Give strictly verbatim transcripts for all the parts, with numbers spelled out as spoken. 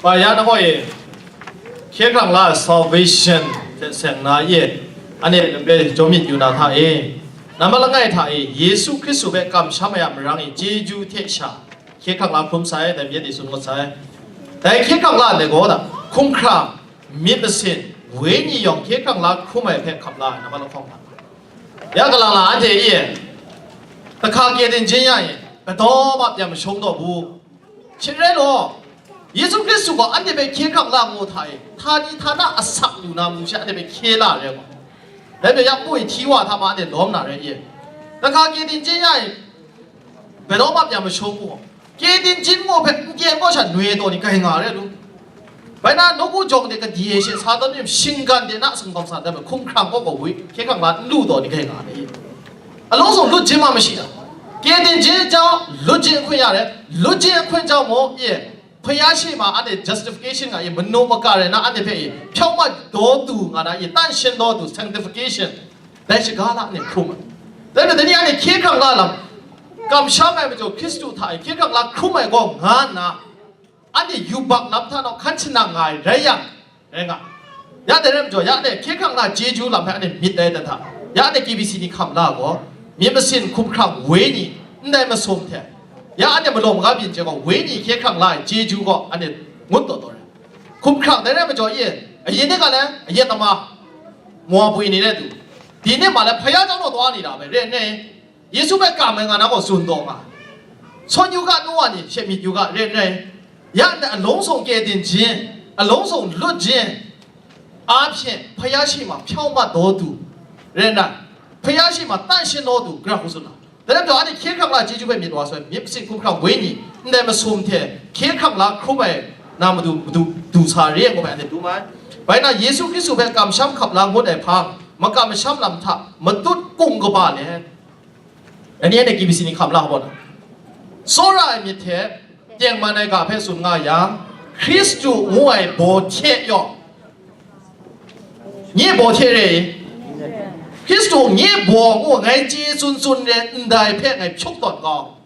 Ba ya na gaw e, hkye hkrang la salvation hte seng na ye, anhte lape jaw myit yu na hta e, nambat langai hta e, Yesu Hkristu hpe kamsham ai a marang e chyeju hte sha hkye hkrang la hkrum sai, dai myit e tsun ngut sai. Dai hkye hkrang la ndai gaw da, hkumhkrang, myit masin, wenyi yawng hkye hkrang la hkrum ai hpe hkap la ai nambat lahkawng hta. Ya galang la anhte e, tahka kye dinjin ya e, kadaw ma pyan mashawng daw bu. Hte rai law, Yesu Hkristu gaw anhte hpe hkye hkrang la ngu hta e, htani htana asak lu na mung she anhte hpe hkye la ai rai gaw, dai hpe ya poi hti wa hta ma anhte lawm na rai ye. Lahka kye dinjin ya e, bai law ma pyan mashawng mu gaw, kye dinjin ngu hpe n kye n gaw sha noi taw ni grai nga rai lu. Bai na, nawku jawng de kadye she sa tawn ni, shinggan de na singtawng sa dai hpe hkumhkrang gaw gaw woi, hkye hkrang la n lu taw ni grai nga ai. Alawng sung lut jin ma mashi ta? Kye dinjin jau, lut jin hkun ya re, lut jin hkun jau mu, ye, hpaya shi ma anhte justification nga ye, manu maka rai na anhte hpe ye, hpyaw mat daw du nga na ye, tan shin daw du, sanctification, dai shaga la anhte hkrum ai. Dai hpe dai ni anhte hkye hkrang la lam, kamsham ai majaw Hkristu hta e hkye hkrang la hkrum ai gaw nga nna, anhte yubak lam hta naw hkan shanang nga ai rai yang, rai nga. Ya dai rai majaw, ya dai hkye hkrang la chyeju lam hpe anhte myit ai dan hta, ya dai K B C ni hkam la gaw, myit masin, hkumhkrang, wenyi, ndai masum hte, ya anhte malawng maga byin chye gaw, wenyi hkye hkrang la ai chyeju gaw anhte ngut taw taw rai. Hkumhkrang dai rai majaw, ye, ayin ni ga le, ayet ama, Moabwi ni rai du, di ni ma le hpaya chyawm naw taw ni ra ai, re n rai? Yesu hpe kam ai nga na gaw tsun taw nga. Sawn yu ga, nu wa ni, she myit yu ga, re n rai? Ya ndai alawng sung kye dinjin, alawng sung lut jin, a hpyen hpaya shi ma hpyaw mat daw du, re n rai? Hpaya shi ma tan shin daw du, gara hku tsun na. Dai lam jau, anhte hkye hkrang la chyeju hpe myit wa sai, myit masin, hkumhkrang, wenyi, ndai masum hte hkye hkrang la hkrum ai na madu, madu du sa re ai ngu hpe anhte dum ai. Bai na, Yesu Hkristu hpe kamsham hkap la ngut ai hpang, makam masham lam hta matut kung kaba let, Dai ni anhte K B C ni hkam la hpaw na, tsawra ai myit hte tengman ai ga hpe tsun nga yang, Hkristu ngu ai baw hte yaw, nye baw hte re i? Hkristu nye baw ngu ngai chye tsun tsun re ndai hpe ngai hpyuk tawn kau.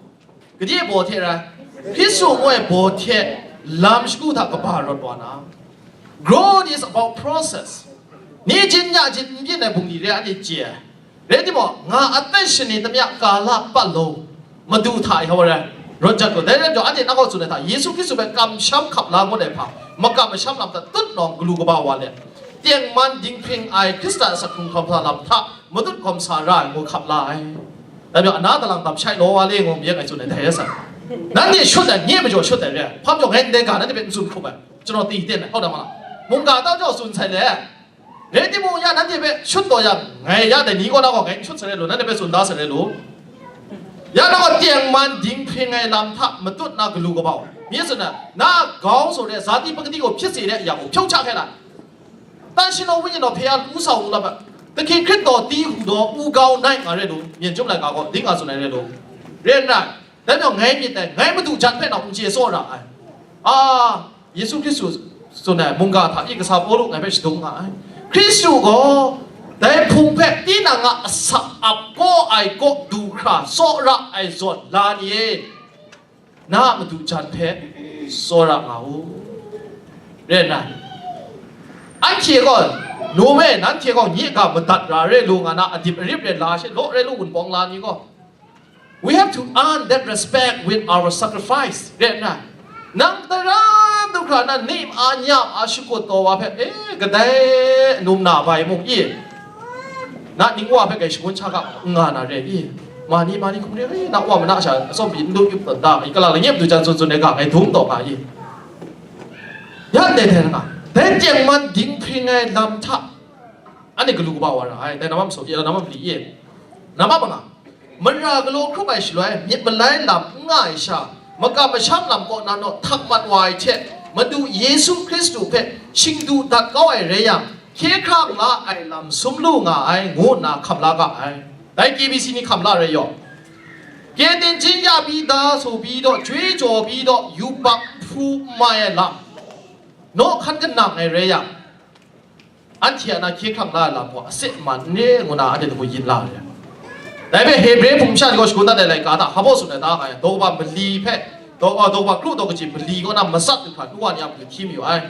Gade baw hte rai? Hkristu ngu ai baw hte lam shagu hta kaba rawt wa na. Growth is about process. Ni jin nya jin n byin ai bungli re anhte chye ai. Rai timung, nga a aten shani tamya kala palung, madu hta e hau rai, rawt jat gaw, dai rai jaw, anhte nang kaw tsun ai hta, Yesu Hkristu hpe kamsham hkap la ngut ai hpang, makam masham lam hta tut nawng galu kaba wa let, tengman dinghpring ai Hkristu a asak hkrung hkam hkra lam hta matut gawm sa ra ai ngu hkap la ai. Dai majaw, ana dalang dam shai law wa le ngu myit ngai tsun ai dai rai sa. Nanhte shut ai, nye majaw shut ai re ai. Hpa majaw ngai ndai ga nanhte hpe n tsun hkrup ai. Chanaw ti ten ai, hau da ma la? Mungga tau jau tsun sai le. Rai timung, ya nanhte hpe shut taw yang, ngai ya dai ni kaw na gaw ngai n shut sarai lu, nanhte hpe tsun da sarai lu. Ya na gaw tengman dinghpring ai lam hta matut na galu kaba wa, mi tsun na, na grau sa re, zati pakati gaw hpyit se re yang gaw, hpyawng hkya hkrai na, 但是呢, wenyi naw hpe ya lu sa u lap ai, သခင်ခရစ်တော်တည်းဟူသောဦးခေါင်း night nga re lu, မၠိင်းကျွန်း laika gaw, ding nga tsun ai re lu. Re n rai. Dai majaw ngai myit dai, ngai madu jan hpe nawng n chye tsawra ai. A, Yesu Hkristu tsun ai mungga hta i kasa Pawlu ngai hpe shadum nga ai. Hkristu gaw dai Hpung hpe tinang a asak ap kaw ai kaw du hkra tsawra ai zawn la ni e, na a madu jan hpe tsawra nga u. Re n rai. Anhte gaw, Num e, nanhte gaw nye ga madat ra re lu nga na, adip arip re la she law re lu, Wunpawng la ni gaw, we have to earn that respect with our sacrifice. Re n rai. Nang tara du hkra na nim a nyam a shakut taw wa hpe, e, kadai num na bai mung i, na ning wa hpe kai shangun sha ga n nga na re i, ma ni, ma ni hkum re, e, na wa mana sha atsawm pyi n dum yup tawn da, i, kala la nyep du jan tsun tsun ai ga ngai dum taw ga i. Ya ndai dai nga, dai tengman dinghpring ai lam hta, anhte galu kaba wa ra ai, dai nambat masum, ya nambat mali i, nambat manga, mara galaw hkrup ai shaloi, myit malai lam n nga ai sha, makam masham lam kaw na naw htak mat wa ai hte, Madu Yesu Hkristu hpe shingdu dat kau ai rai yang, hkye hkrang la ai lam sum lu nga ai, ngu nna hkam la ga ai. Dai K B C ni hkam la rai yaw, kye dinjin ya bi, da so bi daw, jwi jaw bi daw, yubak hpu n mai ai lam, naw hkan kanang ai rai yang, anhte a na hkye hkrang la ai lam gaw ase man n re, ngu na anhte hpe yin la ai. Dai hpe Hebre hpung masha ni gaw shagun dat ai laika hta hpa baw tsun ai ta nga yang, daw kaba mali hpe Daw, a, daw ba kru daw kaji mali kaw na matsat du hkra, nu wa ni a matu hti mayu ai.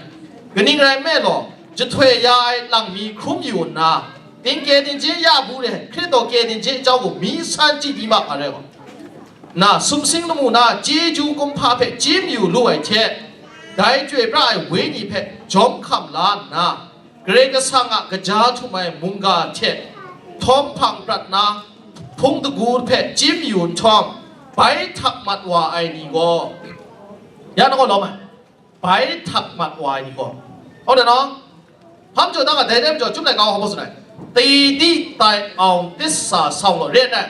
Kaning rai nme law, jahtoi ya ai lang mi hkrum yu nna, tingkye tingje ya bu re, Hkrit daw kye tingje jau gaw mi san chyi di ma nga rai gaw, na sumsing lamu na chyeju kumhpa hpe chye mayu lu ai hte, dai chyoi pra ai wenyi hpe jawm hkam la nna, Karai Kasang a kaja htum ai mungga hte htawm hpang prat na hpung dagu hpe chye mayu nhtawm, bai htak mat wa ai ni gaw, ya na gaw lawm ai, bai htak mat wa ai ni gaw, hau de naw, hpam jaw dang a dai dai majaw, Chyum laika wa hpa tsun ai, ตีดีตายเอา tisa sau law, re ai.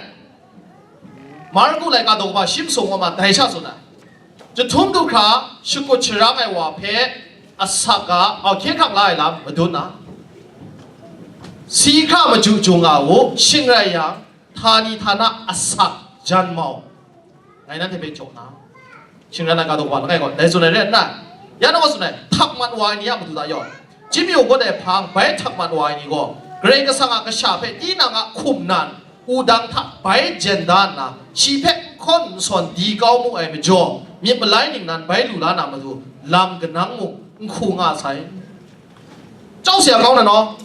Marku laika daw kaba shi masum wa ma dai sha tsun ai. Jahtum du hkra shakut sharang ai wa hpe asak ga, au, hkye hkrang la ai lam madun na, si hkra maju ju nga u, shing rai yang, htani htana asak jan mau, ngai nanhte hpe jaw na, shing rai na ga daw kaba langai gaw, dai tsun ai rai nna, ya na gaw tsun ai, htak mat wa ai ni a matu hta yaw, chye mayu gaw dai hpang, bai htak mat wa ai ni gaw, Karai Kasang a kasha hpe tinang a hkum nan, wudang hta bai jen da nna, shi hpe n hkawn n sawn di kau mu ai majaw, myit malai ningnan bai lu la na matu, lam kanang mung n hku nga sai. Chau sa ya kau na naw,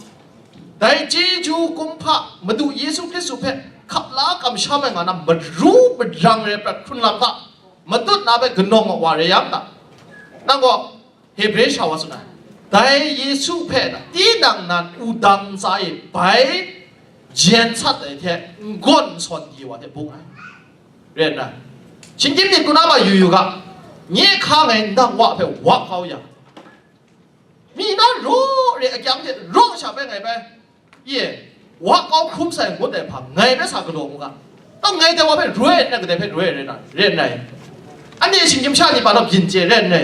dai chyeju kumhpa Madu Yesu Hkristu hpe hkap la kamsham ai nga na, maru madrang rai prat hkrun lam hta matut na hpe kanawng wa rai yang ta? Nang gaw Hebre sha wa tsun ai, dai Yesu hpe tinang nan wudang ntsa e bai jen sat ai hte n gawn n sawn di wa hte bung ai. Rai nna, shinggyim myit hku na ma yu yu ga, nye hkang e nang wa hpe wa kau yang, mi na raw re akyang hte raw sha bai ngai bai, ye, wa kau hkrum sai ngut ai hpa ngai bai sa galaw mu ga. Tang ngai dai wa hpe roi ai, nang kadai hpe roi ai rai na, rai nna, anhte shinggyim sha ni pa na byin chye rai nna,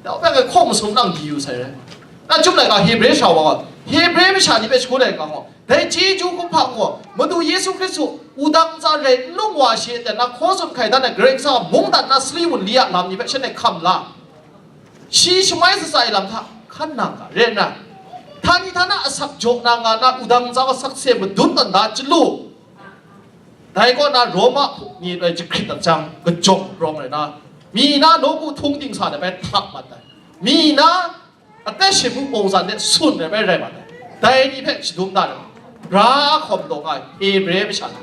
dai wa hpe ngai hkaw masum nang di yu sai rai. Na Chyum laika Hebre sha wa gaw, Hebre masha ni hpe shagun ai ga gaw, dai chyeju kumhpa gaw, Madu Yesu Hkristu wudang ntsa rai n lung wa shi e ten na hkaw tsun hkai dan ai Karai Kasang a mungdan na sali wunli a lam ni hpe shanhte hkam la, shi shamai shatsai lam hta hkan nang ga, rai nna, htani htana asak jaw na nga na wudang ntsa wa sakse madun tawn da chyalu, dai kaw na Roma hpuk ni loi jahkrit dat jang, kajawng rawng rai na, mi na nawku htung dingsa de bai htak mat ai, mi na atet shamu mungzan de sun ai bai rai mat ai, dai ni hpe shadum da ai, bra hkawm taw nga ai Hebre masha ni.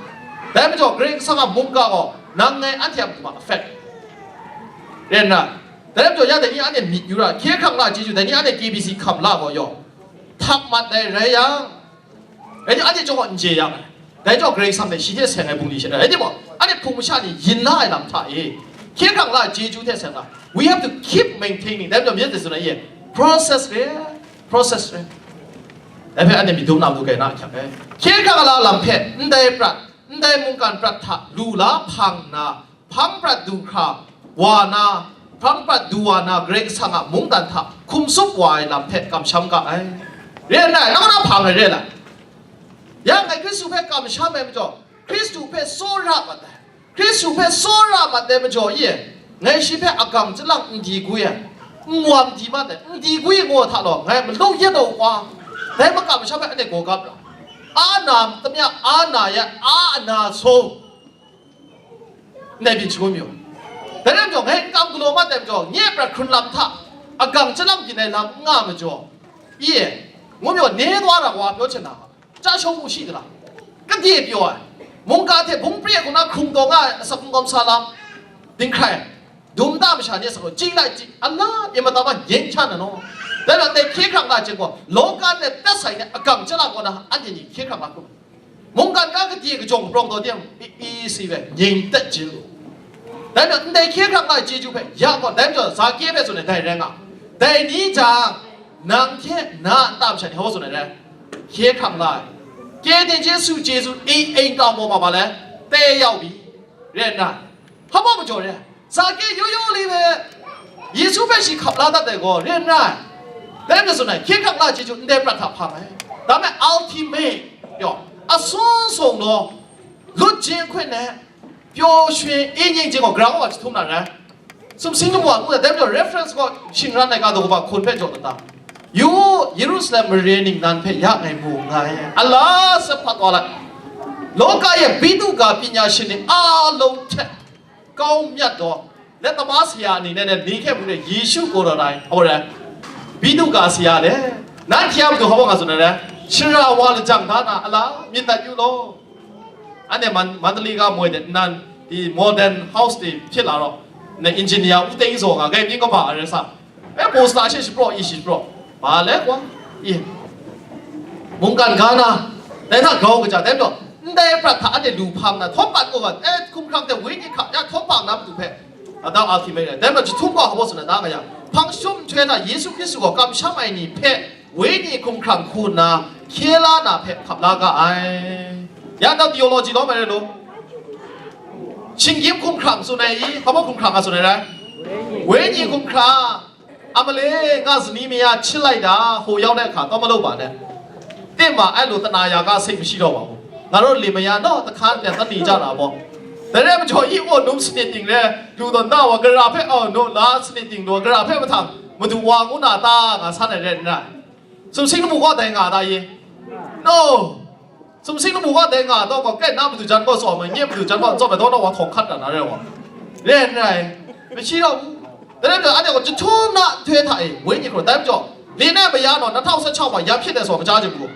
Dai majaw Karai Kasang a mungga gaw nang ngai anhte a matu ma affect rai nna, dai majaw ya dai ni anhte myit yu ra, hkye hkrang la chyeju, dai ni anhte K B C hkam la gaw yaw, htak mat ai rai yang, rai ni anhte chyawm gaw n je yang ai. Dai jaw Karai Kasang hte shi hte seng ai bungli she rai. Rai timung, anhte hpung masha ni yin la ai lam hta e, hkye hkrang la ai chyeju hte seng la, we have to keep maintaining. Dai majaw myit de tsun ai ye, process re, process re. Dai hpe anhte myit dum na matu kai na ahkyak ai. Hkye hkrang la lam hpe ndai prat, ndai mungkan prat hta lu la hpang nna, hpang prat du hkra wa na, hpang prat du wa na Karai Kasang a mungdan hta hkum tsup wa ai lam hpe kamsham ga ai. Re ai, nang na hpang ai re ai. Ya ngai Hkristu hpe kamsham ai majaw, Hkristu hpe tsawra mat ai. Hkristu hpe tsawra mat ai majaw e, ngai shi hpe agang chyalang n di gwi ai, n wam di mat ai, n di gwi ngu hta law, ngai malu yet ai wa, dai makam masham hpe anhte gaw gap ra, a na tamya, a na ya, a na so, ndai byin shangun mayu. Dai rai majaw, ngai n kam galaw mat ai majaw, nye prat hkrun lam hta agang chyalang byin ai lam n nga majaw, e, ngu majaw, ne tara wa pyaw hten na, ကြရှုံးမှုရှိသလား, ကတိပြောရရင်, မုန်ကားတဲ့ဘုံပြည့်ကနာခုံတော်ကစကုံကံဆာလမ်, ဒင်ခရိုင်, ဒုံတမရှာနေစလို့ ကြည့်လိုက်ကြည့်, အလား အင်မတန်မှ ငြိမ်းချမ်းတယ်နော်. ဒါတော့ တဲ့ခေခရံာ်ကကျင်ကို လောကနဲ့သက်ဆိုင်တဲ့အကံကြလကောနာ အန်တီနီခေခရံာ်ကခု မုန်ကားကကတိကကြုံ ပြောင်းတော့တဲ့ အေးအေးဆေးပဲ ငြိမ်သက်ခြင်းလို့. ဒါကြောင့် တဲ့ခေခရံာ်က ကျေးဇူးပဲ ရကော ဒါကြောင့် ဇာကဲပဲဆိုရင် ဒါရင်က ဒါနည်းကြောင့် နံထဲနာတမ်းချင်ဟောဆိုနေတယ်. ခေခရံာ်က ကယ်တင်ခြင်းဆုကျေးဇူး အိမ်အိမ်တောင်ပေါ်မှာပါလဲ တဲရောက်ပြီ. ရဲနာ ဟောဖို့မကြော်ရဲ ဇာကဲရိုးရိုးလေးပဲ ယေရှုပဲရှိခပ်လာတတ်တယ်ကို ရဲနာ တဲမယ်ဆိုရင် ခေခရံာ်က ကျေးဇူး အန်တဲပြတ်ခပ်ဖားမယ်. ဒါပေမဲ့ ultimate ပြော အဆုံးစွန်သော လွတ်ခြင်းခွင့်နဲ့ ပျော်ရွှင်အေးငြိမ်းခြင်းကို ကမ္ဘာက ထုံးတာနော်။ စုံစင်းလို့ ဟိုတဲပြော reference ကို ရှင်ရန်နိုင်ကတော့ ဘာခွန်ဖက်ကြော်တာ။ ယူ ယေရုရှလင်မရေနင်နန်းဖက်ရနိုင်မှုငါရဲ့ အလားဆက်ဖတ်သွားလိုက်။ လောကရဲ့ ဗိသုကာပညာရှင်တွေအားလုံးထက် ကောင်းမြတ်သော และตมาสยานี่เนี่ยนี่แค่พูดเนี่ย Yesu ko rai, เอาเลย Bidu ka siya le, nan kya madu hawa nga zuna le, shira wa le jang da na ala, myit dat yu lo. Ane man, Mandalay ga moi de nan, di modern house di phit la ro, ne engineer u teng zo nga, gai myit ko ba are sa. E poster she shi pro, i shi pro. Ba le kwa, i. Mungkan ga na, dai hta grau kaja, dai majaw, ndai prat hta ane lu hpang na, htawm pat ko ga, e, hkum hkrang de wenyi hkra, ya htawm hpang na matu hpe, Adau a hkying mai rai. Dai majaw, jahtum gaw hpa baw tsun ai, da nga yang, hpang shum nhtoi hta Yesu Hkristu gaw kamsham ai ni hpe wenyi hkum hkrang hku nna hkye la na hpe hkap la ga ai. Ya nang theology lawm ai rai lu. Shinggyim hkum hkrang tsun ai i, hpa baw hkum hkrang a tsun ai rai? Wenyi hkum hkrang. Amale, nga zani maya chilai da, hku yau na hka, taw malu ba ne. Tima ai lu tana ya ga seng mashi daw wa mu. Nga rawt li maya naw, tahkan pyan tani ja na baw. Dai rai majaw, i aw num sanit ting re, lu tawn da wa gara hpe, aw, naw la sanit ting lu gara hpe mahtang, madu wa ngu na ta, nga san ai rai n rai. Sumsing lamu gaw dai nga ta i? No! Sumsing lamu gaw dai nga taw gaw, kai na madu jan gaw tsawm ai, nye madu jan gaw tsawm ai, daw naw wa htawng hkat na na rai wa. Rai n rai? Mashi daw mu. Dai rai majaw, anhte gaw jahtum na nhtoi hta e, wenyi hkru, dai majaw, li nai maya naw, na htau sa chau ma, ya hpyit ai sa, kaja jing mu.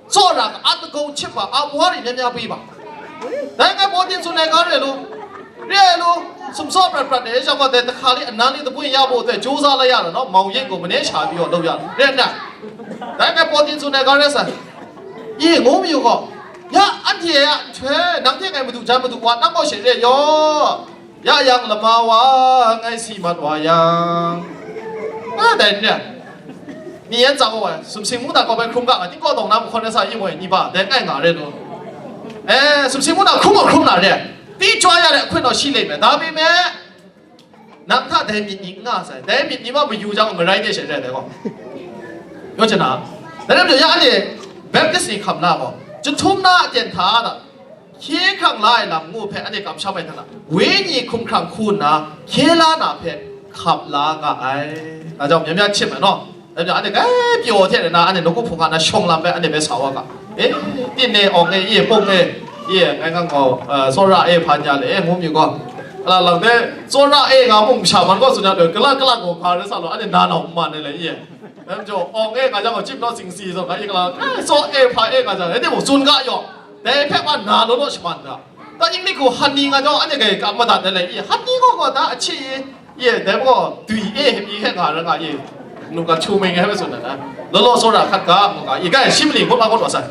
Tsawra a tagau chyip ma, a bawri mya mya bwi ma. Dai ngai baw din tsun ai ga re lu, re ai lu, sumsaw prat prat de, e shang gaw dai tahka li anan li dabwi ya baw dai, jaw za la ya na naw, mau yin gaw mane sha pyi yaw lou ya, re n rai? Dai ngai baw din tsun ai ga re sai. I ngu mayu gaw, ya anhte a nhtoi, nang hte ngai madu jan madu wa, nang gaw she re yaw. Ya yang lama wa ngai si mat wa yang, a, dai n re ai. Ni yan tsang wa, sumsing mungdan kau bai hkrum ga nga, tingkaw dawng na mahkawn ai sa yu moi, ni ba, dai ngai nga re nu. E, sumsing mungdan hkrum wa hkrum na re ai. Ti chwa ya re ahkun naw shi le me, da mi me. Nang hta dai myit ni n nga sai, dai myit ni ma mayu jang, marai de she re ai dai gaw. Yaw chana, dai rai majaw, ya anhte Baptist ni hkam la gaw, jahtum na aten hta na, hkye hkrang la ai lam ngu hpe anhte kamsham ai hta na, wenyi hkum hkrang hku nna hkye la na hpe hkap la nga ai. Nga jang, mya mya chyip ai naw? Dai majaw, anhte grai pyaw hte na, anhte nawku hpung hka na shawng lam bai, anhte bai sa wa ga. E, tin e, awng e, e, pung e, e, ngai ngang gaw, e, tsawra e, hpa nya le, e, ngu mi gaw, ala lang de, tsawra e nga mung, masha man gaw tsun ya, kala kala gaw hpa rai sa law, anhte na nau n man ai le, e. Dai majaw, awng e nga jang gaw, chyip naw singsi zaw, nga e kala, e, tsaw e, hpa e nga jang, e, de mung tsun ga yaw. Dai hpe ma na law law shaman ga. Ta ning ni hku han ni nga jang, anhte grai ka madat ai le, i, han ni gaw gaw da a hti i, i, dai gaw dwi e, i, he nga ra nga i, nu ga chu meng ai hpe tsun na, law law tsawra hkat ga, mu ga, i, grai shi mali ngut ma ngut wa sai.